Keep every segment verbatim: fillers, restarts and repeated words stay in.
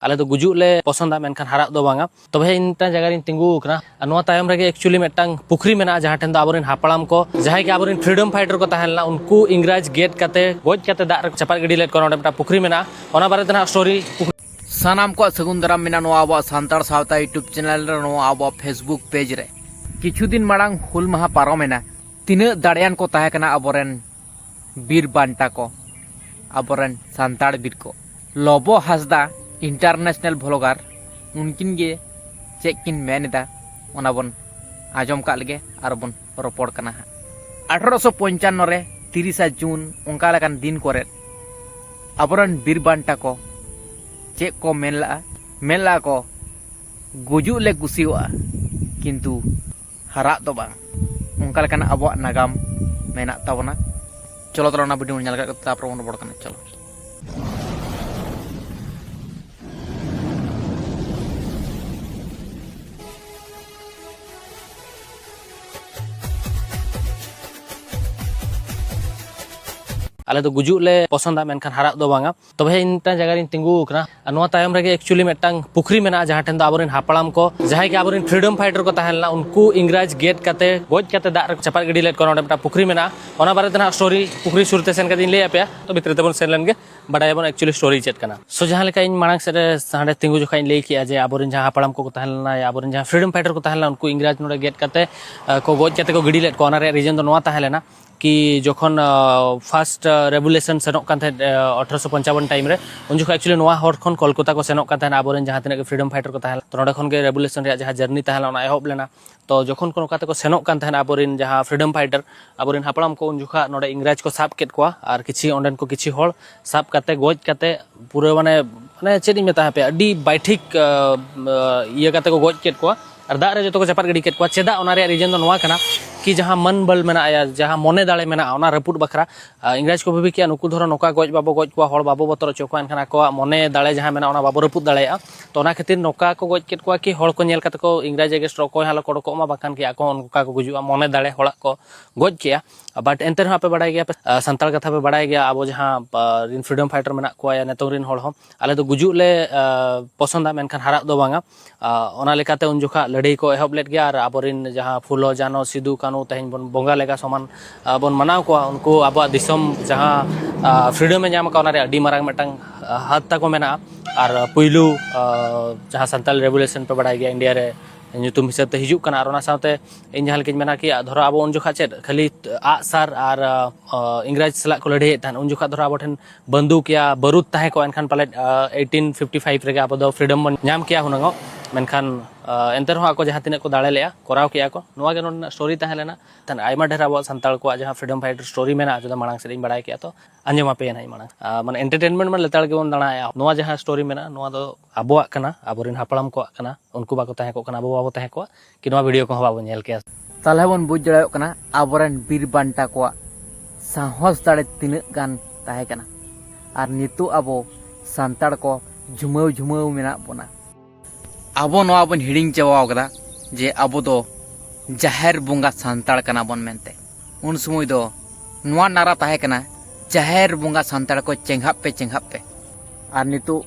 ᱟᱞᱮ ᱫᱚ ᱜᱩᱡᱩᱜ ᱞᱮ ᱯᱚᱥᱚᱸᱫᱟ, ᱢᱮᱱᱠᱷᱟᱱ ᱦᱟᱨᱟᱜ ᱫᱚ ᱵᱟᱝᱟ᱾ ᱛᱚᱵᱮ ᱤᱧ ᱢᱤᱫᱴᱟᱝ ᱡᱟᱭᱜᱟ ᱨᱤᱧ ᱛᱤᱸᱜᱩ ᱟᱠᱟᱱᱟ᱾ ᱟᱨ ᱱᱚᱣᱟ ᱛᱟᱭᱚᱢ ᱨᱮᱜᱮ actually ᱢᱤᱫᱴᱟᱝ ᱯᱩᱠᱷᱨᱤ ᱢᱮᱱᱟᱜᱼᱟ, ᱡᱟᱦᱟᱸ ᱴᱷᱮᱱ ᱫᱚ ᱟᱵᱚᱨᱮᱱ ᱦᱟᱯᱲᱟᱢ ᱠᱚ, ᱡᱟᱦᱟᱸᱭ ᱜᱮ ᱟᱵᱚᱨᱮᱱ freedom fighter ᱠᱚ ᱛᱟᱦᱮᱸ ᱞᱮᱱᱟ, ᱩᱱᱠᱩ ᱤᱝᱨᱮᱡᱽ ᱜᱮᱫ ᱠᱟᱛᱮ, ᱜᱚᱡ ᱠᱟᱛᱮ ᱫᱟᱜ ᱨᱮ ᱪᱟᱯᱟᱫ ᱜᱤᱰᱤ ᱞᱮᱫ ᱠᱚᱣᱟ᱾ ᱱᱚᱰᱮ ᱢᱤᱫᱴᱟᱝ ᱯᱩᱠᱷᱨᱤ ᱢᱮᱱᱟᱜᱼᱟ, ᱚᱱᱟ ᱵᱟᱨᱮ ᱛᱮ ᱱᱟᱦᱟᱜ ᱥᱴᱳᱨᱤ᱾ ᱥᱟᱱᱟᱢ ᱠᱚᱣᱟᱜ ᱥᱟᱹᱜᱩᱱ ᱫᱟᱨᱟᱢ ᱢᱮᱱᱟᱜᱼᱟ ᱱᱚᱣᱟ ᱟᱵᱚᱣᱟᱜ ᱥᱟᱱᱛᱟᱲ ᱥᱟᱶᱛᱟ YouTube ᱪᱮᱱᱮᱞ ᱨᱮ, ᱱᱚᱣᱟ ᱟᱵᱚᱣᱟᱜ Facebook ᱯᱮᱡᱽ ᱨᱮ᱾ ᱠᱤᱪᱷᱩ ᱫᱤᱱ ᱢᱟᱲᱟᱝ ᱦᱩᱞ ᱢᱟᱦᱟ ᱯᱟᱨᱚᱢᱮᱱᱟ᱾ ᱛᱤᱱᱟᱹᱜ ᱫᱟᱲᱮᱭᱟᱱ ᱠᱚ ᱛᱟᱦᱮᱸ ᱠᱟᱱᱟ ᱟᱵᱚᱨᱮᱱ ᱵᱤᱨ ᱵᱟᱱᱴᱟ ᱠᱚ, ᱟᱵᱚᱨᱮᱱ ᱥᱟᱱᱛᱟᱲ ᱵᱤᱨ ᱠᱚ᱾ ᱞᱚᱵᱚ ᱦᱟᱸᱥᱫᱟ international vlogger, ᱩᱱᱠᱤᱱ ᱜᱮ ᱪᱮᱫ ᱠᱤᱱ ᱢᱮᱱ ᱮᱫᱟ, ᱚᱱᱟ ᱵᱚᱱ ᱟᱸᱡᱚᱢ ᱠᱟᱜ ᱞᱮᱜᱮ ᱟᱨ ᱵᱚᱱ ᱨᱚᱯᱚᱲ ᱠᱟᱱᱟ ᱦᱟᱸᱜ᱾ ᱟᱴᱷᱨᱚᱥᱚ ᱯᱚᱧᱪᱟᱱᱱᱚ ᱨᱮ ᱛᱤᱨᱤᱥᱟ ᱡᱩᱱ ᱚᱱᱠᱟ ᱞᱮᱠᱟᱱ ᱫᱤᱱ ᱠᱚᱨᱮ ᱟᱵᱚᱨᱮᱱ ᱵᱤᱨ ᱵᱟᱱᱴᱟ ᱠᱚ ᱪᱮᱫ ᱠᱚ ᱢᱮᱱ ᱞᱟᱜᱼᱟ? ᱢᱮᱱ ᱞᱟᱜᱼᱟ ᱠᱚ, "ᱜᱩᱡᱩᱜ ᱞᱮ ᱠᱩᱥᱤᱣᱟᱜᱼᱟ, ᱠᱤᱱᱛᱩ ᱦᱟᱨᱟᱜ ᱫᱚ ᱵᱟᱝ᱾" ᱚᱱᱠᱟ ᱞᱮᱠᱟᱱᱟᱜ ᱟᱵᱚᱣᱟᱜ ᱱᱟᱜᱟᱢ ᱢᱮᱱᱟᱜ ᱛᱟᱵᱚᱱᱟ᱾ ᱪᱚᱞᱚ ᱛᱟᱦᱚᱞᱮ ᱚᱱᱟ ᱵᱷᱤᱰᱤᱭᱳ ᱵᱚᱱ ᱧᱮᱞ ᱠᱟᱜ ᱠᱟᱛᱮ ᱛᱟᱨᱯᱚᱨ ᱵᱚᱱ ᱨᱚᱯᱚᱲ ᱠᱟᱱᱟ᱾ ᱪᱚᱞᱚ᱾ ᱟᱞᱮ ᱫᱚ ᱜᱩᱡᱩᱜ ᱞᱮ ᱯᱚᱥᱚᱸᱫᱟ, ᱢᱮᱱᱠᱷᱟᱱ ᱦᱟᱨᱟᱜ ᱫᱚ ᱵᱟᱝᱟ᱾ ᱛᱚᱵᱮ ᱤᱧ ᱢᱤᱫᱴᱟᱝ ᱡᱟᱭᱜᱟ ᱨᱤᱧ ᱛᱤᱸᱜᱩ ᱟᱠᱟᱱᱟ᱾ ᱟᱨ ᱱᱚᱣᱟ ᱛᱟᱭᱚᱢ ᱨᱮᱜᱮ actually ᱢᱤᱫᱴᱟᱝ ᱯᱩᱠᱷᱨᱤ ᱢᱮᱱᱟᱜᱼᱟ, ᱡᱟᱦᱟᱸ ᱴᱷᱮᱱ ᱫᱚ ᱟᱵᱚᱨᱮᱱ ᱦᱟᱯᱲᱟᱢ ᱠᱚ, ᱡᱟᱦᱟᱸᱭ ᱜᱮ ᱟᱵᱚᱨᱮᱱ freedom fighter ᱠᱚ ᱛᱟᱦᱮᱸ ᱞᱮᱱᱟ, ᱩᱱᱠᱩ ᱤᱝᱨᱮᱡᱽ ᱜᱮᱫ ᱠᱟᱛᱮ, ᱜᱚᱡ ᱠᱟᱛᱮ ᱫᱟᱜ ᱨᱮ ᱪᱟᱯᱟᱫ ᱜᱤᱰᱤ ᱞᱮᱫ ᱠᱚᱣᱟ᱾ ᱱᱚᱰᱮ ᱢᱤᱫᱴᱟᱝ ᱯᱩᱠᱷᱨᱤ ᱢᱮᱱᱟᱜᱼᱟ, ᱚᱱᱟ ᱵᱟᱨᱮ ᱛᱮ ᱱᱟᱦᱟᱜ ᱥᱴᱳᱨᱤ ᱯᱩᱠᱷᱨᱤ ᱥᱩᱨ ᱛᱮ ᱥᱮᱱ ᱠᱟᱛᱮ ᱤᱧ ᱞᱟᱹᱭ ᱟᱯᱮᱭᱟ᱾ ᱛᱚ ᱵᱷᱤᱛᱨᱤ ᱛᱮᱵᱚᱱ ᱥᱮᱱ ᱞᱮᱱ ᱜᱮ, ᱵᱟᱰᱟᱭᱟᱵᱚᱱ actually ᱥᱴᱳᱨᱤ ᱪᱮᱫ ᱠᱟᱱᱟ᱾ So ᱡᱟᱦᱟᱸ ᱞᱮᱠᱟ ᱤᱧ ᱢᱟᱲᱟᱝ ᱥᱮᱫ ᱨᱮ ᱦᱟᱸᱰᱮ ᱛᱤᱸᱜᱩ ᱡᱚᱠᱷᱟᱡ ᱤᱧ ᱞᱟᱹᱭ ᱠᱮᱜᱼᱟ ᱡᱮ ᱟᱵᱚᱨᱮᱱ ᱡᱟᱦᱟᱸ ᱦᱟᱯᱲᱟᱢ ᱠᱚᱠᱚ ᱛᱟᱦᱮᱸ ᱞᱮᱱᱟ, ᱟᱵᱚᱨᱮᱱ ᱡᱟᱦᱟᱸ freedom fighter ᱠᱚ ᱛᱟᱦᱮᱸ ᱞᱮᱱᱟ, ᱩᱱᱠᱩ ᱤᱝᱨᱮᱡᱽ ᱱᱚᱰᱮ ᱜᱮᱫ ᱠᱟᱛᱮ, ᱟᱸ, ᱠᱚ ᱜᱚᱡ ᱠᱟᱛᱮ ᱠᱚ ᱜᱤᱰᱤ ᱞᱮᱫ ᱠᱚᱣᱟ᱾ ᱚᱱᱟ ᱨᱮᱭᱟᱜ reason ᱫᱚ ᱱᱚᱣᱟ ᱛᱟᱦᱮᱸ ᱞᱮᱱᱟ ᱠᱤ ᱡᱚᱠᱷᱚᱱ, ᱟᱸ, first, ᱟᱸ, revolution ᱥᱮᱱᱚᱜ ᱠᱟᱱ ᱛᱟᱦᱮᱸᱫ, ᱟᱸ, ᱟᱴᱷᱨᱚᱥᱚ ᱯᱚᱧᱪᱟᱵᱚᱱ time ᱨᱮ, ᱩᱱ ᱡᱚᱠᱷᱚᱱ actually ᱱᱚᱣᱟ ᱦᱚᱨ ᱠᱷᱚᱱ ᱠᱳᱞᱠᱟᱛᱟ ᱠᱚ ᱥᱮᱱᱚᱜ ᱠᱟᱱ ᱛᱟᱦᱮᱸᱫ ᱟᱵᱚᱨᱮᱱ ᱡᱟᱦᱟᱸ ᱛᱤᱱᱟᱹᱜ ᱜᱮ freedom fighter ᱠᱚ ᱛᱟᱦᱮᱸ ᱞᱮᱱᱟ᱾ ᱛᱚ ᱱᱚᱰᱮ ᱠᱷᱚᱱ ᱜᱮ revolution ᱨᱮᱭᱟᱜ ᱡᱟᱦᱟᱸ journey ᱛᱟᱦᱮᱸ ᱞᱮᱱᱟ, ᱚᱱᱟ ᱮᱦᱚᱵ ᱞᱮᱱᱟ᱾ ᱛᱚ ᱡᱚᱠᱷᱚᱱ ᱠᱚ ᱱᱚᱝᱠᱟ ᱛᱮᱠᱚ ᱥᱮᱱᱚᱜ ᱠᱟᱱ ᱛᱟᱦᱮᱸᱫ ᱟᱵᱚᱨᱮᱱ ᱡᱟᱦᱟᱸ freedom fighter, ᱟᱵᱚᱨᱮᱱ ᱦᱟᱯᱲᱟᱢ ᱠᱚ, ᱩᱱ ᱡᱚᱠᱷᱟᱜ ᱱᱚᱰᱮ ᱤᱝᱨᱮᱡᱽ ᱠᱚ ᱥᱟᱵ ᱠᱮᱫ ᱠᱚᱣᱟ ᱟᱨ ᱠᱤᱪᱷᱤ ᱚᱸᱰᱮᱱ ᱠᱚ ᱠᱤᱪᱷᱤ ᱦᱚᱲ ᱥᱟᱵ ᱠᱟᱛᱮ ᱜᱚᱡ ᱠᱟᱛᱮ ᱯᱩᱨᱟᱹ ᱢᱟᱱᱮ, ᱢᱟᱱᱮ ᱪᱮᱫ ᱤᱧ ᱢᱮᱛᱟ ᱟᱯᱮᱭᱟ, ᱟᱹᱰᱤ ᱵᱟᱭᱴᱷᱤᱠ, ᱟᱸ, ᱟᱸ, ᱤᱭᱟᱹ ᱠᱟᱛᱮ ᱠᱚ ᱜᱚᱡ ᱠᱮᱫ ᱠᱚᱣᱟ ᱟᱨ ᱫᱟᱜ ᱨᱮ ᱡᱚᱛᱚ ᱠᱚ ᱪᱟᱯᱟᱫ ᱜᱤᱰᱤ ᱠᱮᱫ ᱠᱚᱣᱟ᱾ ᱪᱮᱫᱟᱜ? ᱚᱱᱟ ᱨᱮᱭᱟᱜ reason ᱫᱚ ᱱᱚᱣᱟ ᱠᱟᱱᱟ ᱠᱤ ᱡᱟᱦᱟᱸ ᱢᱚᱱ ᱵᱚᱞ ᱢᱮᱱᱟᱜᱼᱟ, ᱡᱟᱦᱟᱸ ᱢᱚᱱᱮ ᱫᱟᱲᱮ ᱢᱮᱱᱟᱜᱼᱟ, ᱚᱱᱟ ᱨᱟᱹᱯᱩᱫ ᱵᱟᱠᱷᱨᱟ ᱟᱨ ᱤᱝᱨᱮᱡᱽ ᱠᱚ ᱵᱷᱟᱹᱵᱤ ᱠᱮᱜᱼᱟ, ᱱᱩᱠᱩ ᱫᱷᱚᱨᱚ ᱱᱚᱝᱠᱟ ᱜᱚᱡ ᱵᱟᱵᱚ ᱜᱚᱡ ᱠᱚᱣᱟ, ᱦᱚᱲ ᱵᱟᱵᱚ ᱵᱚᱛᱚᱨ ᱦᱚᱪᱚ ᱠᱚᱣᱟ, ᱮᱱᱠᱷᱟᱱ ᱟᱠᱚᱣᱟᱜ ᱢᱚᱱᱮ ᱫᱟᱲᱮ ᱡᱟᱦᱟᱸ ᱢᱮᱱᱟᱜᱼᱟ, ᱚᱱᱟ ᱵᱟᱵᱚ ᱨᱟᱹᱯᱩᱫ ᱫᱟᱲᱮᱭᱟᱜᱼᱟ᱾ ᱛᱚ, ᱚᱱᱟ ᱠᱷᱟᱹᱛᱤᱨ ᱱᱚᱝᱠᱟ ᱠᱚ ᱜᱚᱡ ᱠᱮᱫ ᱠᱚᱣᱟ ᱠᱤ ᱦᱚᱲ ᱠᱚ ᱧᱮᱞ ᱠᱟᱛᱮ ᱠᱚ ᱤᱝᱨᱮᱡᱽ against ᱨᱮ ᱚᱠᱚᱭ ᱦᱚᱸ ᱟᱞᱚ ᱠᱚ ᱚᱰᱚᱠᱚᱜ ᱢᱟ, ᱵᱟᱝᱠᱷᱟᱱ ᱠᱤ ᱟᱠᱚ ᱦᱚᱸ ᱚᱱᱠᱟ ᱠᱚ ᱜᱩᱡᱩᱜᱼᱟ, ᱢᱚᱱᱮ ᱫᱟᱲᱮ ᱦᱚᱲᱟᱜ ᱠᱚ ᱜᱚᱡ ᱠᱮᱜᱼᱟ᱾ But ᱮᱱᱛᱮ ᱨᱮᱦᱚᱸ ᱟᱯᱮ ᱵᱟᱲᱟᱭ ᱜᱮᱭᱟ ᱯᱮ, ᱟᱨ ᱥᱟᱱᱛᱟᱲ ᱠᱟᱛᱷᱟ ᱯᱮ ᱵᱟᱲᱟᱭ ᱜᱮᱭᱟ, ᱟᱵᱚ ᱡᱟᱦᱟᱸ, ᱟᱨ ᱨᱤᱱ freedom fighter ᱢᱮᱱᱟᱜ ᱠᱚᱣᱟ ᱭᱟ ᱱᱤᱛᱚᱝ ᱨᱤᱱ ᱦᱚᱲ ᱦᱚᱸ, ᱟᱞᱮ ᱫᱚ ᱜᱩᱡᱩᱜ ᱞᱮ, ᱟᱨ ᱯᱚᱥᱚᱱᱫᱟ, ᱢᱮᱱᱠᱷᱟᱱ ᱦᱟᱨᱟᱜ ᱫᱚ ᱵᱟᱝᱟ᱾ ᱟᱨ ᱚᱱᱟ ᱞᱮᱠᱟᱛᱮ ᱩᱱ ᱡᱚᱠᱷᱟ ᱞᱟᱹᱲᱦᱟᱹᱭ ᱠᱚ ᱮᱦᱚᱵ ᱞᱮᱫ ᱜᱮᱭᱟ, ᱟᱨ ᱟᱵᱚᱨᱤᱱ ᱡᱟᱦᱟᱸ ᱯᱷᱩᱞᱳ, ᱡᱟᱱᱚ, ᱥᱤᱫᱩ, ᱠᱟᱹᱱᱩ ᱛᱮᱦᱮᱧ ᱵᱚᱱ ᱵᱚᱸᱜᱟ ᱞᱮᱠᱟ ᱥᱚᱢᱟᱱ, ᱟᱨ ᱵᱚᱱ ᱢᱟᱱᱟᱣ ᱠᱚᱣᱟ, ᱩᱱᱠᱩ ᱟᱵᱚᱣᱟᱜ ᱫᱤᱥᱚᱢ ᱡᱟᱦᱟᱸ, ᱟᱨ freedom ᱮ ᱧᱟᱢ ᱟᱠᱟᱫ, ᱚᱱᱟ ᱨᱮ ᱟᱹᱰᱤ ᱢᱟᱨᱟᱝ ᱢᱤᱫᱴᱟᱝ, ᱟᱨ ᱦᱟᱛ ᱛᱟᱠᱚ ᱢᱮᱱᱟᱜᱼᱟ᱾ ᱟᱨ ᱯᱩᱭᱞᱩ, ᱟᱨ ᱡᱟᱦᱟᱸ ᱥᱟᱱᱛᱟᱞ revolution ᱯᱮ ᱵᱟᱲᱟᱭ ᱜᱮᱭᱟ, ᱤᱱᱰᱤᱭᱟ ᱨᱮ ᱧᱩᱛᱩᱢ ᱦᱤᱥᱟᱹᱵ ᱛᱮ ᱦᱤᱡᱩᱜ ᱠᱟᱱᱟ᱾ ᱟᱨ ᱚᱱᱟ ᱥᱟᱶᱛᱮ ᱤᱧ ᱡᱟᱦᱟᱸ ᱞᱮᱠᱟᱧ ᱢᱮᱱᱟ ᱠᱤ, ᱫᱷᱚᱨᱚ ᱟᱵᱚ ᱩᱱ ᱡᱚᱠᱷᱟ ᱪᱮᱫ ᱠᱷᱟᱹᱞᱤ ᱟᱜ ᱥᱟᱨ ᱟᱨ, ᱟᱨ ᱤᱝᱨᱮᱡᱽ ᱥᱟᱞᱟᱜ ᱠᱚ ᱞᱟᱹᱲᱦᱟᱹᱭᱮᱫ ᱛᱟᱦᱮᱸᱫ, ᱩᱱ ᱡᱚᱠᱷᱟ ᱫᱷᱚᱨᱚ ᱟᱵᱚ ᱴᱷᱮᱱ ᱵᱟᱱᱫᱩᱠ ᱭᱟ ᱵᱟᱹᱨᱩᱫ ᱛᱟᱦᱮᱸ ᱠᱚᱜᱼᱟ, ᱮᱱᱠᱷᱟᱱ ᱯᱟᱞᱮᱫ, ᱟᱨ eighteen fifty five ᱨᱮᱜᱮ ᱟᱵᱚ ᱫᱚ freedom ᱵᱚᱱ ᱧᱟᱢ ᱠᱮᱭᱟ ᱦᱩᱱᱟᱹᱝᱚᱜ᱾ ᱢᱮᱱᱠᱷᱟᱱ, ᱟᱨ ᱮᱱᱛᱮ ᱨᱮᱦᱚᱸ ᱟᱠᱚ ᱡᱟᱦᱟᱸ ᱛᱤᱱᱟᱹᱜ ᱠᱚ ᱫᱟᱲᱮ ᱞᱮᱜᱼᱟ, ᱠᱚᱨᱟᱣ ᱠᱮᱜᱼᱟ ᱠᱚ᱾ ᱱᱚᱣᱟ ᱜᱮ ᱱᱚᱰᱮᱱᱟᱜ story ᱛᱟᱦᱮᱸ ᱞᱮᱱᱟ᱾ ᱮᱱᱠᱷᱟᱱ ᱟᱭᱢᱟ ᱰᱷᱮᱨ ᱟᱵᱚᱣᱟᱜ ᱥᱟᱱᱛᱟᱲ ᱠᱚᱣᱟᱜ ᱡᱟᱦᱟᱸ freedom fighter story ᱢᱮᱱᱟᱜᱼᱟ, ᱡᱩᱫᱤ ᱢᱟᱲᱟᱝ ᱥᱮᱫ ᱤᱧ ᱵᱟᱲᱟᱭ ᱠᱮᱜᱼᱟ, ᱛᱚ ᱟᱸᱡᱚᱢ ᱟᱯᱮᱭᱟ ᱱᱟᱦᱟᱜ ᱢᱟᱲᱟᱝ᱾ ᱟᱨ ᱢᱟᱱᱮ entertainment ᱢᱟ ᱞᱮᱛᱟᱲ ᱜᱮᱵᱚᱱ ᱫᱟᱬᱟᱭᱟ᱾ ᱱᱚᱣᱟ ᱡᱟᱦᱟᱸ story ᱢᱮᱱᱟᱜᱼᱟ, ᱱᱚᱣᱟ ᱫᱚ ᱟᱵᱚᱣᱟᱜ ᱠᱟᱱᱟ, ᱟᱵᱚᱨᱮᱱ ᱦᱟᱯᱲᱟᱢ ᱠᱚᱣᱟᱜ ᱠᱟᱱᱟ᱾ ᱩᱱᱠᱩ ᱵᱟᱠᱚ ᱛᱟᱦᱮᱸ ᱠᱚᱜ ᱠᱟᱱᱟ, ᱟᱵᱚ ᱵᱟᱵᱚ ᱛᱟᱦᱮᱸ ᱠᱚᱜᱼᱟ, ᱠᱤ ᱱᱚᱣᱟ video ᱠᱚᱦᱚᱸ ᱵᱟᱵᱚ ᱧᱮᱞ ᱠᱮᱭᱟ᱾ ᱛᱟᱦᱞᱮ ᱵᱚᱱ ᱵᱩᱡᱽ ᱫᱟᱲᱮᱭᱟᱜ ᱠᱟᱱᱟ ᱟᱵᱚᱨᱮᱱ ᱵᱤᱨ ᱵᱟᱱᱴᱟ ᱠᱚᱣᱟᱜ ᱥᱟᱦᱚᱥ ᱫᱟᱲᱮ ᱛᱤᱱᱟᱹᱜ ᱜᱟᱱ ᱛᱟᱦᱮᱸ ᱠᱟᱱᱟ᱾ ᱟᱨ ᱱᱤᱛᱚᱜ ᱟᱵᱚ ᱥᱟᱱᱛᱟᱲ ᱠᱚ ᱡᱷᱩᱢᱟᱹᱣ ᱡᱷᱩᱢᱟᱹᱣ ᱢᱮᱱᱟᱜ ᱵᱚᱱᱟ᱾ ᱟᱵᱚ ᱱᱚᱣᱟ ᱵᱚᱱ ᱦᱤᱲᱤᱧ ᱪᱟᱵᱟᱣ ᱠᱟᱫᱟ ᱡᱮ ᱟᱵᱚ ᱫᱚ ᱡᱟᱦᱮᱨ ᱵᱚᱸᱜᱟ ᱥᱟᱱᱛᱟᱲ ᱠᱟᱱᱟ ᱵᱚᱱ ᱢᱮᱱᱛᱮ᱾ ᱩᱱ ᱥᱚᱢᱚᱭ ᱫᱚ ᱱᱚᱣᱟ ᱱᱟᱨᱟ ᱛᱟᱦᱮᱸ ᱠᱟᱱᱟ, "ᱡᱟᱦᱮᱨ ᱵᱚᱸᱜᱟ ᱥᱟᱱᱛᱟᱲ ᱠᱚ ᱪᱮᱸᱜᱷᱟᱜ ᱯᱮ, ᱪᱮᱸᱜᱷᱟᱜ ᱯᱮ᱾" ᱟᱨ ᱱᱤᱛᱚᱜ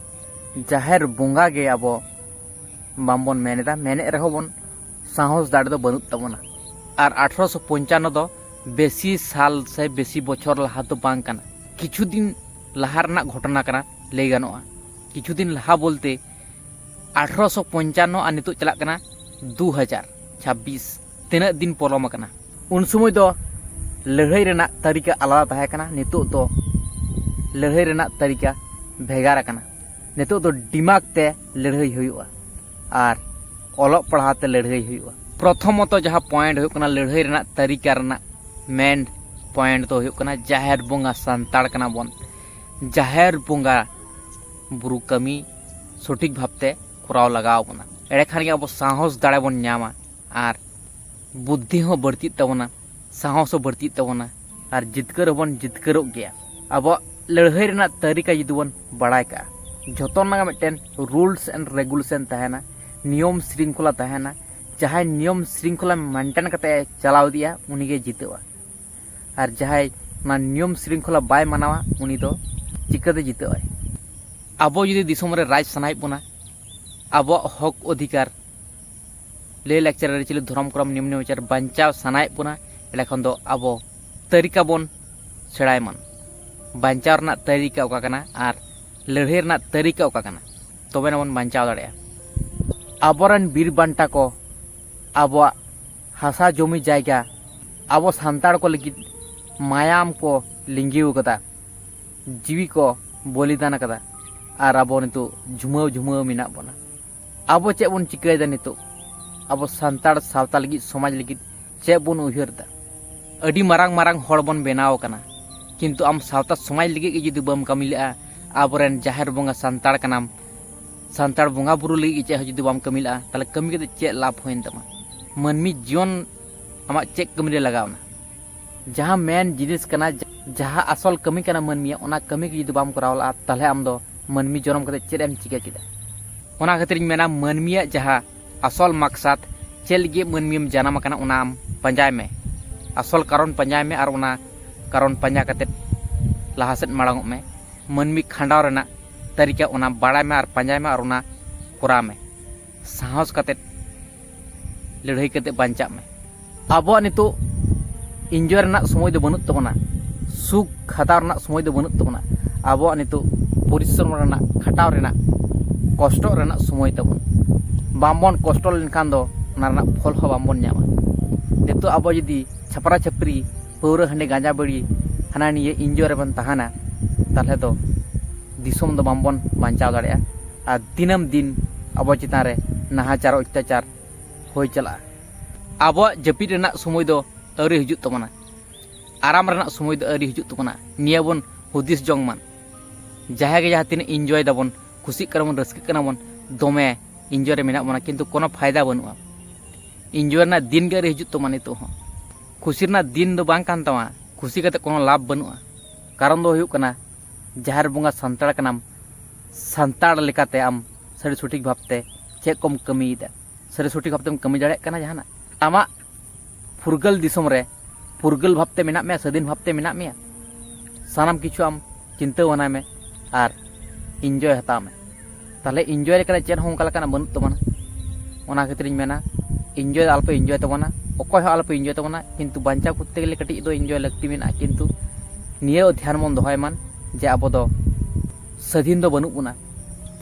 ᱡᱟᱦᱮᱨ ᱵᱚᱸᱜᱟ ᱜᱮ ᱟᱵᱚ ᱵᱟᱝᱵᱚᱱ ᱢᱮᱱ ᱮᱫᱟ, ᱢᱮᱱᱮᱫ ᱨᱮᱦᱚᱸ ᱵᱚᱱ ᱥᱟᱦᱚᱥ ᱫᱟᱲᱮ ᱫᱚ ᱵᱟᱹᱱᱩᱜ ᱛᱟᱵᱚᱱᱟ᱾ ᱟᱨ ᱟᱴᱷᱨᱚᱥᱚ ᱯᱚᱧᱪᱟᱱᱱᱚ ᱫᱚ ᱵᱮᱥᱤ ᱥᱟᱞ ᱥᱮ ᱵᱮᱥᱤ ᱵᱚᱪᱷᱚᱨ ᱞᱟᱦᱟ ᱫᱚ ᱵᱟᱝ ᱠᱟᱱᱟ, ᱠᱤᱪᱷᱩ ᱫᱤᱱ ᱞᱟᱦᱟ ᱨᱮᱱᱟᱜ ᱜᱷᱚᱴᱚᱱᱟ ᱠᱟᱱᱟ ᱞᱟᱹᱭ ᱜᱟᱱᱚᱜᱼᱟ᱾ ᱠᱤᱪᱷᱩ ᱫᱤᱱ ᱞᱟᱦᱟ ᱵᱚᱞᱛᱮ ᱟᱴᱷᱨᱚᱥᱚ ᱯᱚᱧᱪᱟᱱᱱᱚ ᱟᱨ ᱱᱤᱛᱚᱜ ᱪᱟᱞᱟᱜ ᱠᱟᱱᱟ ᱫᱩ ᱦᱟᱡᱟᱨ ᱪᱷᱟᱵᱵᱤᱥ, ᱛᱤᱱᱟᱹᱜ ᱫᱤᱱ ᱯᱚᱞᱚᱢ ᱟᱠᱟᱱᱟ᱾ ᱩᱱ ᱥᱚᱢᱚᱭ ᱫᱚ ᱞᱟᱹᱲᱦᱟᱹᱭ ᱨᱮᱱᱟᱜ ᱛᱟᱹᱨᱤᱠᱟ ᱟᱞᱟᱫᱟ ᱛᱟᱦᱮᱸ ᱠᱟᱱᱟ, ᱱᱤᱛᱚᱜ ᱫᱚ ᱞᱟᱹᱲᱦᱟᱹᱭ ᱨᱮᱱᱟᱜ ᱛᱟᱹᱨᱤᱠᱟ ᱵᱷᱮᱜᱟᱨ ᱟᱠᱟᱱᱟ᱾ ᱱᱤᱛᱚᱜ ᱫᱚ ᱫᱤᱢᱟᱜᱽ ᱛᱮ ᱞᱟᱹᱲᱦᱟᱹᱭ ᱦᱩᱭᱩᱜᱼᱟ ᱟᱨ ᱚᱞᱚᱜ ᱯᱟᱲᱦᱟᱣ ᱛᱮ ᱞᱟᱹᱲᱦᱟᱹᱭ ᱦᱩᱭᱩᱜᱼᱟ᱾ ᱯᱨᱚᱛᱷᱚᱢᱚᱛᱚ ᱡᱟᱦᱟᱸ point ᱦᱩᱭᱩᱜ ᱠᱟᱱᱟ, ᱞᱟᱹᱲᱦᱟᱹᱭ ᱨᱮᱱᱟᱜ ᱛᱟᱹᱨᱤᱠᱟ ᱨᱮᱱᱟᱜ main point ᱫᱚ ᱦᱩᱭᱩᱜ ᱠᱟᱱᱟ, ᱡᱟᱦᱮᱨ ᱵᱚᱸᱜᱟ ᱥᱟᱱᱛᱟᱲ ᱠᱟᱱᱟ ᱵᱚᱱ, ᱡᱟᱦᱮᱨ ᱵᱚᱸᱜᱟ ᱵᱩᱨᱩ ᱠᱟᱹᱢᱤ ᱥᱚᱴᱷᱤᱠ ᱵᱷᱟᱵᱽᱛᱮ ᱠᱚᱨᱟᱣ ᱞᱟᱜᱟᱣ ᱵᱚᱱᱟ᱾ ᱮᱸᱰᱮᱠᱷᱟᱱ ᱜᱮ ᱟᱵᱚ ᱥᱟᱦᱚᱥ ᱫᱟᱲᱮ ᱵᱚᱱ ᱧᱟᱢᱟ ᱟᱨ ᱵᱩᱫᱽᱫᱷᱤ ᱦᱚᱸ ᱵᱟᱹᱲᱛᱤᱜ ᱛᱟᱵᱚᱱᱟ, ᱥᱟᱦᱚᱥ ᱦᱚᱸ ᱵᱟᱹᱲᱛᱤᱜ ᱛᱟᱵᱚᱱᱟ, ᱟᱨ ᱡᱤᱛᱠᱟᱹᱨ ᱦᱚᱸᱵᱚᱱ ᱡᱤᱛᱠᱟᱹᱨᱚᱜ ᱜᱮᱭᱟ᱾ ᱟᱵᱚᱣᱟᱜ ᱞᱟᱹᱲᱦᱟᱹᱭ ᱨᱮᱱᱟᱜ ᱛᱟᱹᱨᱤᱠᱟ ᱡᱩᱫᱤ ᱵᱚᱱ ᱵᱟᱲᱟᱭ ᱠᱟᱜᱼᱟ, ᱡᱷᱚᱛᱚ ᱨᱮᱱᱟᱜ ᱢᱤᱫᱴᱮᱱ rules and regulation ᱛᱟᱦᱮᱱᱟ, ᱱᱤᱭᱚᱢ ᱥᱨᱤᱝᱠᱷᱚᱞᱟ ᱛᱟᱦᱮᱱᱟ᱾ ᱡᱟᱦᱟᱸᱭ ᱱᱤᱭᱚᱢ ᱥᱨᱤᱝᱠᱷᱚᱞᱟ maintain ᱠᱟᱛᱮ ᱪᱟᱞᱟᱣ ᱤᱫᱤᱜᱼᱟ, ᱩᱱᱤᱜᱮ ᱡᱤᱛᱟᱹᱜᱼᱟ᱾ ᱟᱨ ᱡᱟᱦᱟᱸᱭ ᱚᱱᱟ ᱱᱤᱭᱚᱢ ᱥᱨᱤᱝᱠᱷᱚᱞᱟ ᱵᱟᱭ ᱢᱟᱱᱟᱣᱟ, ᱩᱱᱤ ᱫᱚ ᱪᱤᱠᱟᱹᱛᱮ ᱡᱤᱛᱟᱹᱜ ᱟᱭ? ᱟᱵᱚ ᱡᱩᱫᱤ ᱫᱤᱥᱚᱢ ᱨᱮ ᱨᱟᱡᱽ ᱥᱟᱱᱟᱭᱮᱫ ᱵᱚᱱᱟ, ᱟᱵᱚᱣᱟᱜ ᱦᱚᱠ ᱚᱫᱷᱤᱠᱟᱨ, ᱞᱟᱹᱭ ᱞᱟᱠᱪᱟᱨ, ᱟᱹᱨᱤᱪᱟᱹᱞᱤ, ᱫᱷᱚᱨᱚᱢ ᱠᱚᱨᱚᱢ, ᱱᱤᱭᱚᱢ ᱱᱮᱢᱟᱪᱟᱨ ᱵᱟᱧᱪᱟᱣ ᱥᱟᱱᱟᱭᱮᱫ ᱵᱚᱱᱟ, ᱮᱸᱰᱮᱠᱷᱟᱱ ᱫᱚ ᱟᱵᱚ ᱛᱟᱹᱨᱤᱠᱟ ᱵᱚᱱ ᱥᱮᱬᱟᱭ ᱢᱟ᱾ ᱵᱟᱧᱪᱟᱣ ᱨᱮᱱᱟᱜ ᱛᱟᱹᱨᱤᱠᱟ ᱚᱠᱟ ᱠᱟᱱᱟ ᱟᱨ ᱞᱟᱹᱲᱦᱟᱹᱭ ᱨᱮᱱᱟᱜ ᱛᱟᱹᱨᱤᱠᱟ ᱚᱠᱟ ᱠᱟᱱᱟ, ᱛᱚᱵᱮ ᱱᱟ ᱵᱚᱱ ᱵᱟᱧᱪᱟᱣ ᱫᱟᱲᱮᱭᱟᱜᱼᱟ᱾ ᱟᱵᱚᱨᱮᱱ ᱵᱤᱨ ᱵᱟᱱᱴᱟ ᱠᱚ ᱟᱵᱚᱣᱟᱜ ᱦᱟᱥᱟ ᱡᱚᱢᱤ ᱡᱟᱭᱜᱟ, ᱟᱵᱚ ᱥᱟᱱᱛᱟᱲ ᱠᱚ ᱞᱟᱹᱜᱤᱫ ᱢᱟᱭᱟᱢ ᱠᱚ ᱞᱤᱸᱜᱤ ᱟᱠᱟᱫᱟ, ᱡᱤᱣᱤ ᱠᱚ ᱵᱚᱞᱤᱫᱟᱱ ᱟᱠᱟᱫᱟ, ᱟᱨ ᱟᱵᱚ ᱱᱤᱛᱚᱜ ᱡᱷᱩᱢᱟᱹᱣ ᱡᱷᱩᱢᱟᱹᱣ ᱢᱮᱱᱟᱜ ᱵᱚᱱᱟ᱾ ᱟᱵᱚ ᱪᱮᱫ ᱵᱚᱱ ᱪᱤᱠᱟᱹᱭᱮᱫᱟ ᱱᱤᱛᱚᱜ? ᱟᱵᱚ ᱥᱟᱱᱛᱟᱲ ᱥᱟᱶᱛᱟ ᱞᱟᱹᱜᱤᱫ, ᱥᱚᱢᱟᱡᱽ ᱞᱟᱹᱜᱤᱫ ᱪᱮᱫ ᱵᱚᱱ ᱩᱭᱦᱟᱹᱨ ᱮᱫᱟ? ᱟᱹᱰᱤ ᱢᱟᱨᱟᱝ ᱢᱟᱨᱟᱝ ᱦᱚᱲ ᱵᱚᱱ ᱵᱮᱱᱟᱣ ᱟᱠᱟᱱᱟ, ᱠᱤᱱᱛᱩ ᱟᱢ ᱥᱟᱶᱛᱟ ᱥᱚᱢᱟᱡᱽ ᱞᱟᱹᱜᱤᱫ ᱜᱮ ᱡᱩᱫᱤ ᱵᱟᱢ ᱠᱟᱹᱢᱤ ᱞᱮᱜᱼᱟ, ᱟᱵᱚᱨᱮᱱ ᱡᱟᱦᱮᱨ ᱵᱚᱸᱜᱟ ᱥᱟᱱᱛᱟᱲ ᱠᱟᱱᱟᱢ, ᱥᱟᱱᱛᱟᱲ ᱵᱚᱸᱜᱟ ᱵᱩᱨᱩ ᱞᱟᱹᱜᱤᱫ ᱜᱮ ᱪᱮᱫ ᱦᱚᱸ ᱡᱩᱫᱤ ᱵᱟᱢ ᱠᱟᱹᱢᱤ ᱞᱮᱜᱼᱟ, ᱛᱟᱦᱚᱞᱮ ᱠᱟᱹᱢᱤ ᱠᱟᱛᱮ ᱪᱮᱫ ᱞᱟᱵᱷ ᱦᱩᱭᱮᱱ ᱛᱟᱢᱟ? ᱢᱟᱹᱱᱢᱤ ᱡᱤᱭᱚᱱ ᱟᱢᱟᱜ ᱪᱮᱫ ᱠᱟᱹᱢᱤ ᱨᱮ ᱞᱟᱜᱟᱣ ᱮᱱᱟ? ᱡᱟᱦᱟᱸ ᱢᱮᱱ ᱡᱤᱱᱤᱥ ᱠᱟᱱᱟ, ᱡᱟᱦᱟᱸ ᱟᱥᱚᱞ ᱠᱟᱹᱢᱤ ᱠᱟᱱᱟ ᱢᱟᱹᱱᱢᱤᱭᱟᱜ, ᱚᱱᱟ ᱠᱟᱹᱢᱤ ᱜᱮ ᱡᱩᱫᱤ ᱵᱟᱢ ᱠᱚᱨᱟᱣ ᱞᱟᱜᱼᱟ, ᱛᱟᱦᱚᱞᱮ ᱟᱢ ᱫᱚ ᱢᱟᱹᱱᱢᱤ ᱡᱚᱱᱚᱢ ᱠᱟᱛᱮ ᱪᱮᱫ ᱮᱢ ᱪᱤᱠᱟᱹ ᱠᱮᱫᱟ? ᱚᱱᱟ ᱠᱷᱟᱹᱛᱤᱨ ᱤᱧ ᱢᱮᱱᱟ, ᱢᱟᱹᱱᱢᱤᱭᱟᱜ ᱡᱟᱦᱟᱸ ᱟᱥᱚᱞ ᱢᱟᱠᱥᱟᱫ, ᱪᱮᱫ ᱞᱟᱹᱜᱤᱫ ᱢᱟᱹᱱᱢᱤᱢ ᱡᱟᱱᱟᱢ ᱟᱠᱟᱱᱟ, ᱚᱱᱟ ᱟᱢ ᱯᱟᱸᱡᱟᱭ ᱢᱮ᱾ ᱟᱥᱚᱞ ᱠᱟᱨᱚᱱ ᱯᱟᱸᱡᱟᱭ ᱢᱮ ᱟᱨ ᱚᱱᱟ ᱠᱟᱨᱚᱱ ᱯᱟᱸᱡᱟ ᱠᱟᱛᱮ ᱞᱟᱦᱟ ᱥᱮᱫ ᱢᱟᱲᱟᱝ ᱚᱜ ᱢᱮ᱾ ᱢᱟᱹᱱᱢᱤ ᱠᱷᱟᱸᱰᱟᱣ ᱨᱮᱱᱟᱜ ᱛᱟᱹᱨᱤᱠᱟ, ᱚᱱᱟ ᱵᱟᱲᱟᱭ ᱢᱮ ᱟᱨ ᱯᱟᱸᱡᱟᱭ ᱢᱮ ᱟᱨ ᱚᱱᱟ ᱠᱚᱨᱟᱣ ᱢᱮ᱾ ᱥᱟᱦᱚᱥ ᱠᱟᱛᱮ ᱞᱟᱹᱲᱦᱟᱹᱭ ᱠᱟᱛᱮ ᱵᱟᱧᱪᱟᱜ ᱢᱮ᱾ ᱟᱵᱚᱣᱟᱜ ᱱᱤᱛᱚᱜ enjoy ᱨᱮᱱᱟᱜ ᱥᱚᱢᱚᱭ ᱫᱚ ᱵᱟᱹᱱᱩᱜ ᱛᱟᱵᱚᱱᱟ, ᱥᱩᱠ ᱦᱟᱛᱟᱣ ᱨᱮᱱᱟᱜ ᱥᱚᱢᱚᱭ ᱫᱚ ᱵᱟᱹᱱᱩᱜ ᱛᱟᱵᱚᱱᱟ᱾ ᱟᱵᱚᱣᱟᱜ ᱱᱤᱛᱚᱜ ᱯᱚᱨᱤᱥᱨᱚᱢ ᱨᱮᱱᱟᱜ, ᱠᱷᱟᱴᱟᱣ ᱨᱮᱱᱟᱜ, ᱠᱚᱥᱴᱚᱜ ᱨᱮᱱᱟᱜ ᱥᱚᱢᱚᱭ ᱛᱟᱵᱚᱱ᱾ ᱵᱟᱝᱵᱚᱱ ᱠᱚᱥᱴᱚ ᱞᱮᱱᱠᱷᱟᱱ ᱫᱚ ᱚᱱᱟ ᱨᱮᱱᱟᱜ ᱯᱷᱚᱞ ᱦᱚᱸ ᱵᱟᱝᱵᱚᱱ ᱧᱟᱢᱟ᱾ ᱱᱤᱛᱚᱜ ᱟᱵᱚ ᱡᱩᱫᱤ ᱪᱷᱟᱯᱨᱟ ᱪᱷᱟᱹᱯᱨᱤ, ᱯᱟᱹᱣᱨᱟᱹ ᱦᱟᱺᱰᱤ ᱜᱟᱸᱡᱟ ᱵᱤᱲᱤ, ᱦᱟᱱᱟ ᱱᱤᱭᱟᱹ enjoy ᱨᱮᱵᱚᱱ ᱛᱟᱦᱮᱱᱟ, ᱛᱟᱦᱚᱞᱮ ᱫᱚ ᱫᱤᱥᱚᱢ ᱫᱚ ᱵᱟᱝᱵᱚᱱ ᱵᱟᱧᱪᱟᱣ ᱫᱟᱲᱮᱭᱟᱜᱼᱟ᱾ ᱟᱨ ᱫᱤᱱᱟᱹᱢ ᱫᱤᱱ ᱟᱵᱚ ᱪᱮᱛᱟᱱ ᱨᱮ ᱱᱟᱦᱟᱪᱟᱨ ᱚᱛᱛᱟᱪᱟᱨ ᱦᱩᱭ ᱪᱟᱞᱟᱜᱼᱟ᱾ ᱟᱵᱚᱣᱟᱜ ᱡᱟᱹᱯᱤᱫ ᱨᱮᱱᱟᱜ ᱥᱚᱢᱚᱭ ᱫᱚ ᱟᱹᱣᱨᱤ ᱦᱤᱡᱩᱜ ᱛᱟᱵᱚᱱᱟ, ᱟᱨᱟᱢ ᱨᱮᱱᱟᱜ ᱥᱚᱢᱚᱭ ᱫᱚ ᱟᱹᱣᱨᱤ ᱦᱤᱡᱩᱜ ᱛᱟᱵᱚᱱᱟ᱾ ᱱᱤᱭᱟᱹ ᱵᱚᱱ ᱦᱩᱫᱤᱥ ᱡᱚᱝ ᱢᱟ᱾ ᱡᱟᱦᱟᱸᱭ ᱜᱮ ᱡᱟᱦᱟᱸ ᱛᱤᱱᱟᱹᱜ enjoy ᱫᱟᱵᱚᱱ, ᱠᱩᱥᱤᱜ ᱠᱟᱱᱟ ᱵᱚᱱ, ᱨᱟᱹᱥᱠᱟᱹᱜ ᱠᱟᱱᱟ ᱵᱚᱱ, ᱫᱚᱢᱮ enjoy ᱨᱮ ᱢᱮᱱᱟᱜ ᱵᱚᱱᱟ, ᱠᱤᱱᱛᱩ ᱠᱳᱱᱳ ᱯᱷᱟᱭᱫᱟ ᱵᱟᱹᱱᱩᱜᱼᱟ᱾ ᱤᱱᱡᱚᱭ ᱨᱮᱱᱟᱜ ᱫᱤᱱ ᱜᱮ ᱟᱹᱣᱨᱤ ᱦᱤᱡᱩᱜ ᱛᱟᱢᱟ ᱱᱤᱛᱚᱜ ᱦᱚᱸ᱾ ᱠᱷᱩᱥᱤ ᱨᱮᱱᱟᱜ ᱫᱤᱱ ᱫᱚ ᱵᱟᱝ ᱠᱟᱱ ᱛᱟᱢᱟ, ᱠᱷᱩᱥᱤ ᱠᱟᱛᱮ ᱠᱳᱱᱳ ᱞᱟᱵᱷ ᱵᱟᱹᱱᱩᱜᱼᱟ᱾ ᱠᱟᱨᱚᱱ ᱫᱚ ᱦᱩᱭᱩᱜ ᱠᱟᱱᱟ, ᱡᱟᱦᱮᱨ ᱵᱚᱸᱜᱟ ᱥᱟᱱᱛᱟᱲ ᱠᱟᱱᱟᱢ, ᱥᱟᱱᱛᱟᱲ ᱞᱮᱠᱟᱛᱮ ᱟᱢ ᱥᱟᱹᱨᱤ ᱥᱚᱴᱷᱤᱠ ᱵᱷᱟᱵᱽᱛᱮ ᱪᱮᱫ ᱠᱚᱢ ᱠᱟᱹᱢᱤᱭᱮᱫᱟ? ᱥᱟᱹᱨᱤ ᱥᱚᱴᱷᱤᱠ ᱵᱷᱟᱵᱽᱛᱮᱢ ᱠᱟᱹᱢᱤ ᱫᱟᱲᱮᱭᱟᱜ ᱠᱟᱱᱟ ᱡᱟᱦᱟᱱᱟᱜ? ᱟᱢᱟᱜ ᱯᱷᱩᱨᱜᱟᱹᱞ ᱫᱤᱥᱚᱢ ᱨᱮ ᱯᱷᱩᱨᱜᱟᱹᱞ ᱵᱷᱟᱵᱽᱛᱮ ᱢᱮᱱᱟᱜ ᱢᱮᱭᱟ, ᱥᱟᱹᱫᱷᱤᱱ ᱵᱷᱟᱵᱽᱛᱮ ᱢᱮᱱᱟᱜ ᱢᱮᱭᱟ, ᱥᱟᱱᱟᱢ ᱠᱤᱪᱷᱩ ᱟᱢ ᱪᱤᱱᱛᱟᱹ ᱵᱷᱟᱵᱽᱱᱟᱭ ᱢᱮ ᱟᱨ ᱤᱱᱡᱚᱭ ᱦᱟᱛᱟᱣ ᱢᱮ᱾ ᱛᱟᱦᱚᱞᱮ ᱤᱱᱡᱚᱭ ᱞᱮᱠᱟᱱᱟᱜ ᱪᱮᱫ ᱦᱚᱸ ᱚᱱᱠᱟ ᱞᱮᱠᱟᱱᱟᱜ ᱵᱟᱹᱱᱩᱜ ᱛᱟᱵᱚᱱᱟ᱾ ᱚᱱᱟ ᱠᱷᱟᱹᱛᱤᱨᱤᱧ ᱢᱮᱱᱟ, ᱤᱱᱡᱚᱭ ᱫᱚ ᱟᱞᱚᱯᱮ ᱤᱱᱡᱚᱭ ᱛᱟᱵᱚᱱᱟ, ᱚᱠᱚᱭ ᱦᱚᱸ ᱟᱞᱚᱯᱮ ᱤᱱᱡᱚᱭ ᱛᱟᱵᱚᱱᱟ᱾ ᱠᱤᱱᱛᱩ ᱵᱟᱧᱪᱟᱣ ᱠᱚᱨᱛᱮ ᱜᱮᱞᱮ ᱠᱟᱹᱴᱤᱡ ᱫᱚ ᱤᱱᱡᱚᱭ ᱞᱟᱹᱠᱛᱤ ᱢᱮᱱᱟᱜᱼᱟ, ᱠᱤᱱᱛᱩ ᱱᱤᱭᱟᱹ ᱫᱷᱮᱭᱟᱱ ᱵᱚᱱ ᱫᱚᱦᱚᱭ ᱢᱟ ᱡᱮ ᱟᱵᱚ ᱫᱚ ᱥᱟᱹᱫᱷᱤᱱ ᱫᱚ ᱵᱟᱹᱱᱩᱜ ᱵᱚᱱᱟ,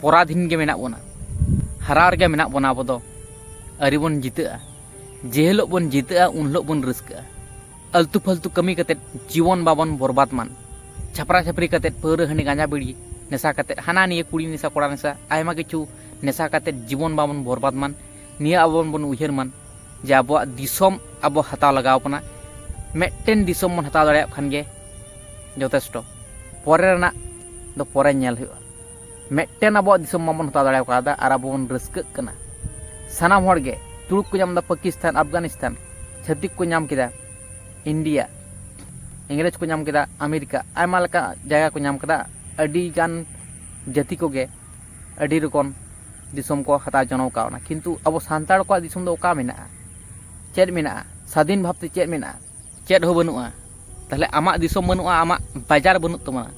ᱯᱚᱨᱟᱫᱷᱤᱱ ᱜᱮ ᱢᱮᱱᱟᱜ ᱵᱚᱱᱟ, ᱦᱟᱨᱟᱣ ᱨᱮᱜᱮ ᱢᱮᱱᱟᱜ ᱵᱚᱱᱟ᱾ ᱟᱵᱚ ᱫᱚ ᱟᱹᱣᱨᱤ ᱵᱚᱱ ᱡᱤᱛᱟᱹᱜᱼᱟ᱾ ᱡᱮ ᱦᱤᱞᱳᱜ ᱵᱚᱱ ᱡᱤᱛᱟᱹᱜᱼᱟ, ᱩᱱ ᱦᱤᱞᱳᱜ ᱵᱚᱱ ᱨᱟᱹᱥᱠᱟᱹᱜᱼᱟ᱾ ᱟᱹᱞᱛᱩ ᱯᱷᱟᱹᱞᱛᱩ ᱠᱟᱹᱢᱤ ᱠᱟᱛᱮᱫ ᱡᱤᱵᱚᱱ ᱵᱟᱵᱚᱱ ᱵᱚᱨᱵᱟᱫ ᱢᱟᱱ᱾ ᱪᱷᱟᱯᱨᱟ ᱪᱷᱟᱯᱨᱤ ᱠᱟᱛᱮᱫ, ᱯᱟᱹᱣᱨᱟᱹ ᱦᱟᱺᱰᱤ ᱜᱟᱸᱡᱟ ᱵᱤᱲᱤ ᱱᱮᱥᱟ ᱠᱟᱛᱮᱫ, ᱦᱟᱱᱟ ᱱᱤᱭᱟᱹ ᱠᱩᱲᱤ ᱱᱮᱥᱟ ᱠᱚᱲᱟ ᱱᱮᱥᱟ, ᱟᱭᱢᱟ ᱠᱤᱪᱷᱩ ᱱᱮᱥᱟ ᱠᱟᱛᱮᱫ ᱡᱤᱵᱚᱱ ᱵᱟᱵᱚᱱ ᱵᱚᱨᱵᱟᱫ ᱢᱟᱱ᱾ ᱱᱤᱭᱟᱹ ᱟᱵᱚ ᱵᱚᱱ ᱩᱭᱦᱟᱹᱨ ᱢᱟᱱ ᱡᱮ ᱟᱵᱚᱣᱟᱜ ᱫᱤᱥᱚᱢ ᱟᱵᱚ ᱦᱟᱛᱟᱣ ᱞᱟᱜᱟᱣ ᱵᱚᱱᱟ᱾ ᱢᱤᱫᱴᱮᱱ ᱫᱤᱥᱚᱢ ᱵᱚᱱ ᱦᱟᱛᱟᱣ ᱫᱟᱲᱮᱭᱟᱜ ᱠᱷᱟᱱ ᱜᱮ ᱡᱚᱛᱷᱮᱥᱴᱚ᱾ ᱯᱚᱨᱮ ᱨᱮᱱᱟᱜ ᱫᱚ ᱯᱚᱨᱮ ᱧᱮᱞ ᱦᱩᱭᱩᱜᱼᱟ᱾ ᱢᱤᱫᱴᱮᱱ ᱟᱵᱚᱣᱟᱜ ᱫᱤᱥᱚᱢ ᱵᱟᱵᱚᱱ ᱦᱟᱛᱟᱣ ᱫᱟᱲᱮ ᱠᱟᱣᱫᱟ ᱟᱨ ᱟᱵᱚ ᱵᱚᱱ ᱨᱟᱹᱥᱠᱟᱹᱜ ᱠᱟᱱᱟ᱾ ᱥᱟᱱᱟᱢ ᱦᱚᱲ ᱜᱮ, ᱛᱩᱲᱩᱠ ᱠᱚ ᱧᱟᱢ ᱮᱫᱟ ᱯᱟᱠᱤᱥᱛᱟᱱ, ᱟᱯᱷᱜᱟᱱᱤᱥᱛᱟᱱ, ᱪᱷᱟᱹᱛᱤᱠ ᱠᱚ ᱧᱟᱢ ᱠᱮᱫᱟ ᱤᱱᱰᱤᱭᱟ, ᱤᱝᱨᱮᱡᱽ ᱠᱚ ᱧᱟᱢ ᱠᱮᱫᱟ ᱟᱢᱮᱨᱤᱠᱟ, ᱟᱭᱢᱟ ᱞᱮᱠᱟ ᱡᱟᱭᱜᱟ ᱠᱚ ᱧᱟᱢ ᱠᱮᱫᱟ᱾ ᱟᱹᱰᱤ ᱜᱟᱱ ᱡᱟᱹᱛᱤ ᱠᱚᱜᱮ ᱟᱹᱰᱤ ᱨᱚᱠᱚᱢ ᱫᱤᱥᱚᱢ ᱠᱚ ᱦᱟᱛᱟᱣ ᱡᱚᱱᱚᱣ ᱠᱟᱣᱱᱟ, ᱠᱤᱱᱛᱩ ᱟᱵᱚ ᱥᱟᱱᱛᱟᱲ ᱠᱚᱣᱟᱜ ᱫᱤᱥᱚᱢ ᱫᱚ ᱚᱠᱟ ᱢᱮᱱᱟᱜᱼᱟ? ᱪᱮᱫ ᱢᱮᱱᱟᱜᱼᱟ? ᱥᱟᱫᱷᱤᱱ ᱵᱷᱟᱵᱽᱛᱮ ᱪᱮᱫ ᱢᱮᱱᱟᱜᱼᱟ? ᱪᱮᱫ ᱦᱚᱸ ᱵᱟᱹᱱᱩᱜᱼᱟ᱾ ᱛᱟᱦᱞᱮ ᱟᱢᱟᱜ ᱫᱤᱥᱚᱢ ᱵᱟᱹᱱᱩᱜᱼᱟ, ᱟᱢᱟᱜ ᱵᱟᱡᱟᱨ ᱵᱟᱹᱱᱩᱜ ᱛᱟᱢᱟ᱾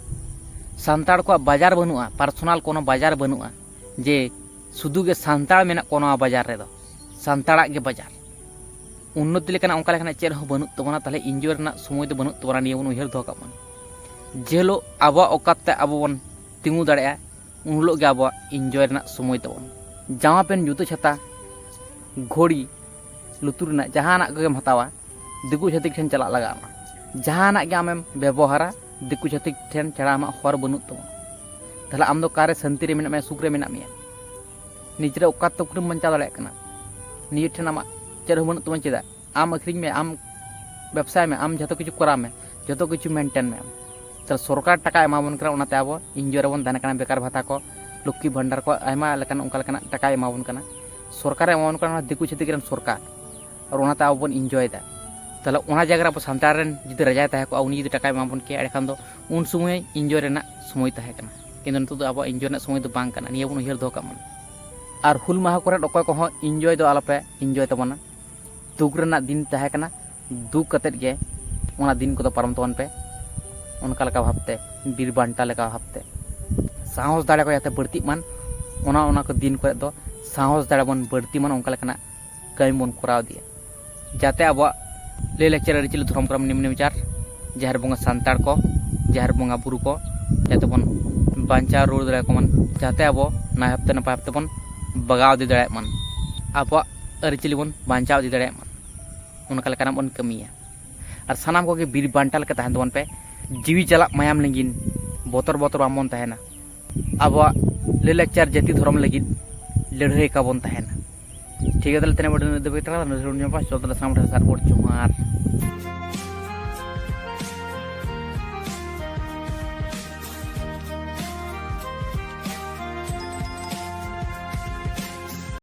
ᱥᱟᱱᱛᱟᱲ ᱠᱚᱣᱟᱜ ᱵᱟᱡᱟᱨ ᱵᱟᱹᱱᱩᱜᱼᱟ, ᱯᱟᱨᱥᱚᱱᱟᱞ ᱠᱳᱱᱳ ᱵᱟᱡᱟᱨ ᱵᱟᱹᱱᱩᱜᱼᱟ ᱡᱮ ᱥᱩᱫᱷᱩ ᱜᱮ ᱥᱟᱱᱛᱟᱲ ᱢᱮᱱᱟᱜ ᱠᱚᱣᱟ ᱱᱚᱣᱟ ᱵᱟᱡᱟᱨ ᱨᱮᱫᱚ, ᱥᱟᱱᱛᱟᱲᱟᱜ ᱜᱮ ᱵᱟᱡᱟᱨ᱾ ᱩᱱᱱᱚᱛᱤ ᱞᱮᱠᱟᱱᱟᱜ ᱚᱱᱠᱟ ᱞᱮᱠᱟᱱᱟᱜ ᱪᱮᱫ ᱦᱚᱸ ᱵᱟᱹᱱᱩᱜ ᱛᱟᱵᱚᱱᱟ᱾ ᱛᱟᱦᱞᱮ ᱤᱱᱡᱚᱭ ᱨᱮᱱᱟᱜ ᱥᱚᱢᱚᱭ ᱫᱚ ᱵᱟᱹᱱᱩᱜ ᱛᱟᱵᱚᱱᱟ, ᱱᱤᱭᱟᱹ ᱵᱚᱱ ᱩᱭᱦᱟᱹᱨ ᱫᱚᱦᱚ ᱠᱟᱜ ᱢᱟ᱾ ᱡᱮ ᱦᱤᱞᱳᱜ ᱟᱵᱚᱣᱟᱜ ᱚᱠᱟᱛ ᱛᱮ ᱟᱵᱚ ᱵᱚᱱ ᱛᱤᱸᱜᱩ ᱫᱟᱲᱮᱭᱟᱜᱼᱟ, ᱩᱱ ᱦᱤᱞᱳᱜ ᱜᱮ ᱟᱵᱚᱣᱟᱜ ᱤᱱᱡᱚᱭ ᱨᱮᱱᱟᱜ ᱥᱚᱢᱚᱭ ᱛᱟᱵᱚᱱ᱾ ᱡᱟᱢᱟ ᱯᱮᱱ, ᱡᱩᱛᱟᱹ, ᱪᱷᱟᱛᱟ, ᱜᱷᱚᱲᱤ, ᱞᱩᱛᱩᱨ ᱨᱮᱱᱟᱜ ᱡᱟᱦᱟᱱᱟᱜ ᱠᱚᱜᱮᱢ ᱦᱟᱛᱟᱣᱟ, ᱫᱤᱠᱩ ᱪᱷᱟᱹᱛᱤᱠ ᱴᱷᱮᱱ ᱪᱟᱞᱟᱜ ᱞᱟᱜᱟᱣ ᱟᱢᱟ᱾ ᱡᱟᱦᱟᱱᱟᱜ ᱜᱮ ᱟᱢᱮᱢ ᱵᱮᱵᱚᱦᱟᱨᱟ, ᱫᱤᱠᱩ ᱪᱷᱟᱹᱛᱤᱠ ᱴᱷᱮᱱ ᱪᱷᱟᱲᱟ ᱟᱢᱟᱜ ᱦᱚᱨ ᱵᱟᱹᱱᱩᱜ ᱛᱟᱢᱟ᱾ ᱛᱟᱦᱞᱮ ᱟᱢ ᱫᱚ ᱚᱠᱟᱨᱮ ᱥᱟᱹᱱᱛᱤ ᱨᱮ ᱢᱮᱱᱟᱜ ᱢᱮᱭᱟ, ᱥᱩᱠ ᱨᱮ ᱢᱮᱱᱟᱜ ᱢᱮᱭᱟ? ᱱᱤᱡᱮᱨᱟᱜ ᱚᱠᱟᱛ ᱛᱮ ᱯᱩᱠᱷᱨᱤᱢ ᱵᱟᱧᱪᱟᱣ ᱫᱟᱲᱮᱭᱟᱜ ᱠᱟᱱᱟ? ᱱᱤᱡᱮ ᱴᱷᱮᱱ ᱟᱢᱟᱜ ᱪᱮᱫ ᱦᱚᱸ ᱵᱟᱹᱱᱩᱜ ᱛᱟᱢᱟ ᱪᱮᱫᱟᱜ? ᱟᱢ ᱟᱹᱠᱷᱨᱤᱧ ᱢᱮ, ᱟᱢ ᱵᱮᱵᱽᱥᱟᱭ ᱢᱮ, ᱟᱢ ᱡᱷᱚᱛᱚ ᱠᱤᱪᱷᱩ ᱠᱚᱨᱟᱣ ᱢᱮ, ᱡᱷᱚᱛᱚ ᱠᱤᱪᱷᱩ ᱢᱮᱱᱴᱮᱱ ᱢᱮ ᱟᱢ᱾ ᱛᱟᱦᱞᱮ ᱥᱚᱨᱠᱟᱨ ᱴᱟᱠᱟᱭ ᱮᱢᱟᱵᱚᱱ ᱠᱟᱱᱟ, ᱚᱱᱟᱛᱮ ᱟᱵᱚ ᱤᱱᱡᱚᱭ ᱨᱮᱵᱚᱱ ᱛᱟᱦᱮᱱ ᱠᱟᱱᱟ, ᱵᱮᱠᱟᱨ ᱵᱷᱟᱛᱟ ᱠᱚ, ᱞᱚᱠᱠᱷᱤ ᱵᱷᱟᱱᱰᱟᱨ ᱠᱚ, ᱟᱭᱢᱟ ᱞᱮᱠᱟᱱ ᱚᱱᱠᱟ ᱞᱮᱠᱟᱱᱟᱜ ᱴᱟᱠᱟᱭ ᱮᱢᱟᱵᱚᱱ ᱠᱟᱱᱟ᱾ ᱥᱚᱨᱠᱟᱨᱮ ᱮᱢᱟᱵᱚᱱ ᱠᱟᱱᱟ, ᱚᱱᱟ ᱫᱤᱠᱩ ᱪᱷᱟᱹᱛᱤᱠ ᱨᱮᱱ ᱥᱚᱨᱠᱟᱨ᱾ ᱟᱨ ᱚᱱᱟᱛᱮ ᱟᱵᱚ ᱵᱚᱱ ᱤᱱᱡᱚᱭᱮᱫᱟ᱾ ᱛᱟᱦᱚᱞᱮ ᱚᱱᱟ ᱡᱟᱭᱜᱟ ᱨᱮ ᱟᱵᱚ ᱥᱟᱱᱛᱟᱲ ᱨᱮᱱ ᱡᱩᱫᱤ ᱨᱟᱡᱟᱭ ᱛᱟᱦᱮᱸ ᱠᱚᱜᱼᱟ, ᱩᱱᱤ ᱡᱩᱫᱤ ᱴᱟᱠᱟᱭ ᱮᱢᱟ ᱵᱚᱱ ᱠᱮᱭᱟ, ᱮᱸᱰᱮᱠᱷᱟᱱ ᱫᱚ ᱩᱱ ᱥᱚᱢᱚᱭ ᱤᱱᱡᱚᱭ ᱨᱮᱱᱟᱜ ᱥᱚᱢᱚᱭ ᱛᱟᱦᱮᱸ ᱠᱟᱱᱟ᱾ ᱠᱤᱱᱛᱩ ᱱᱤᱛᱚᱜ ᱫᱚ ᱟᱵᱚᱣᱟᱜ ᱤᱱᱡᱚᱭ ᱨᱮᱱᱟᱜ ᱥᱚᱢᱚᱭ ᱫᱚ ᱵᱟᱝ ᱠᱟᱱᱟ, ᱱᱤᱭᱟᱹ ᱵᱚᱱ ᱩᱭᱦᱟᱹᱨ ᱫᱚᱦᱚ ᱠᱟᱜ ᱢᱟ᱾ ᱟᱨ ᱦᱩᱞ ᱢᱟᱦᱟ ᱠᱚᱨᱮ ᱚᱠᱚᱭ ᱠᱚᱦᱚᱸ ᱤᱱᱡᱚᱭ ᱫᱚ ᱟᱞᱚᱯᱮ ᱤᱱᱡᱚᱭ ᱛᱟᱵᱚᱱᱟ᱾ ᱫᱩᱠ ᱨᱮᱱᱟᱜ ᱫᱤᱱ ᱛᱟᱦᱮᱸ ᱠᱟᱱᱟ, ᱫᱩᱠ ᱠᱟᱛᱮᱫ ᱜᱮ ᱚᱱᱟ ᱫᱤᱱ ᱠᱚᱫᱚ ᱯᱟᱨᱚᱢ ᱛᱟᱵᱚᱱ ᱯᱮ᱾ ᱚᱱᱠᱟ ᱞᱮᱠᱟ ᱵᱷᱟᱵᱽᱛᱮ, ᱵᱤᱨ ᱵᱟᱱᱴᱟ ᱞᱮᱠᱟ ᱵᱷᱟᱵᱽᱛᱮ ᱥᱟᱦᱚᱥ ᱫᱟᱲᱮ ᱠᱚ ᱡᱟᱛᱮ ᱵᱟᱹᱲᱛᱤᱜ ᱢᱟᱱ, ᱚᱱᱟ ᱚᱱᱟ ᱠᱚ ᱫᱤᱱ ᱠᱚᱨᱮ ᱫᱚ ᱥᱟᱦᱚᱥ ᱫᱟᱲᱮ ᱵᱚᱱ ᱵᱟᱹᱲᱛᱤ ᱢᱟᱱ, ᱚᱱᱠᱟ ᱞᱮᱠᱟᱱᱟᱜ ᱠᱟᱹᱢᱤ ᱵᱚᱱ ᱠᱚᱨᱟᱣ ᱤᱫᱤᱭᱟ, ᱡᱟᱛᱮ ᱟᱵᱚᱣᱟᱜ ᱞᱟᱹᱭ ᱞᱟᱠᱪᱟᱨ ᱟᱹᱨᱤᱪᱟᱹᱞᱤ ᱫᱷᱚᱨᱚᱢ ᱠᱚᱨᱚᱢ ᱱᱤᱢ ᱱᱮᱢᱪᱟᱨ, ᱡᱟᱦᱮᱨ ᱵᱚᱸᱜᱟ ᱥᱟᱱᱛᱟᱲ ᱠᱚ, ᱡᱟᱦᱮᱨ ᱵᱚᱸᱜᱟ ᱵᱩᱨᱩ ᱠᱚ ᱡᱟᱛᱮ ᱵᱚᱱ ᱵᱟᱧᱪᱟᱣ ᱨᱩᱣᱟᱹᱲ ᱫᱟᱲᱮᱭᱟᱠᱚ ᱢᱟᱱ, ᱡᱟᱛᱮ ᱟᱵᱚ ᱱᱟᱭ ᱵᱷᱟᱵᱛᱮ ᱱᱟᱯᱟᱭ ᱵᱷᱟᱵᱛᱮ ᱵᱚᱱ ᱵᱟᱜᱟᱣ ᱤᱫᱤ ᱫᱟᱲᱮᱭᱟᱜ ᱢᱟᱱ, ᱟᱵᱚᱣᱟᱜ ᱟᱹᱨᱤᱪᱟᱹᱞᱤ ᱵᱚᱱ ᱵᱟᱧᱪᱟᱣ ᱤᱫᱤ ᱫᱟᱲᱮᱭᱟᱜ ᱢᱟᱱ, ᱚᱱᱠᱟ ᱞᱮᱠᱟᱱᱟᱜ ᱵᱚᱱ ᱠᱟᱹᱢᱤᱭᱟ᱾ ᱟᱨ ᱥᱟᱱᱟᱢ ᱠᱚᱜᱮ ᱵᱤᱨ ᱵᱟᱱᱴᱟ ᱞᱮᱠᱟ ᱛᱟᱦᱮᱱ ᱛᱟᱵᱚᱱ ᱯᱮ, ᱡᱤᱣᱤ ᱪᱟᱞᱟᱜ ᱢᱟᱭᱟᱢ ᱞᱤᱸᱜᱤᱱ, ᱵᱚᱛᱚᱨ ᱵᱚᱛᱚᱨ ᱵᱟᱝᱵᱚᱱ ᱛᱟᱦᱮᱱᱟ, ᱟᱵᱚᱣᱟᱜ ᱞᱟᱹᱭ ᱞᱟᱠᱪᱟᱨ ᱡᱟᱹᱛᱤ ᱫᱷᱚᱨᱚᱢ ᱞᱟᱹᱜᱤᱫ ᱞᱟᱹᱲᱦᱟᱹᱭ ᱠᱟᱵᱚᱱ ᱛᱟᱦᱮᱱᱟ᱾ ᱴᱷᱤᱠ ᱜᱮᱭᱟ, ᱛᱟᱦᱚᱞᱮ ᱛᱮᱦᱮᱧ ᱵᱷᱤᱰᱤᱭᱳ ᱫᱚ ᱱᱤᱱᱟᱹᱜ ᱫᱷᱟᱹᱵᱤᱡ ᱜᱮ ᱛᱟᱦᱮᱸ ᱠᱟᱱᱟ᱾ ᱱᱤᱭᱟᱹ ᱥᱟᱱᱟᱢ ᱴᱷᱮᱱ ᱥᱟᱨᱦᱟᱣ, ᱡᱚᱦᱟᱨ᱾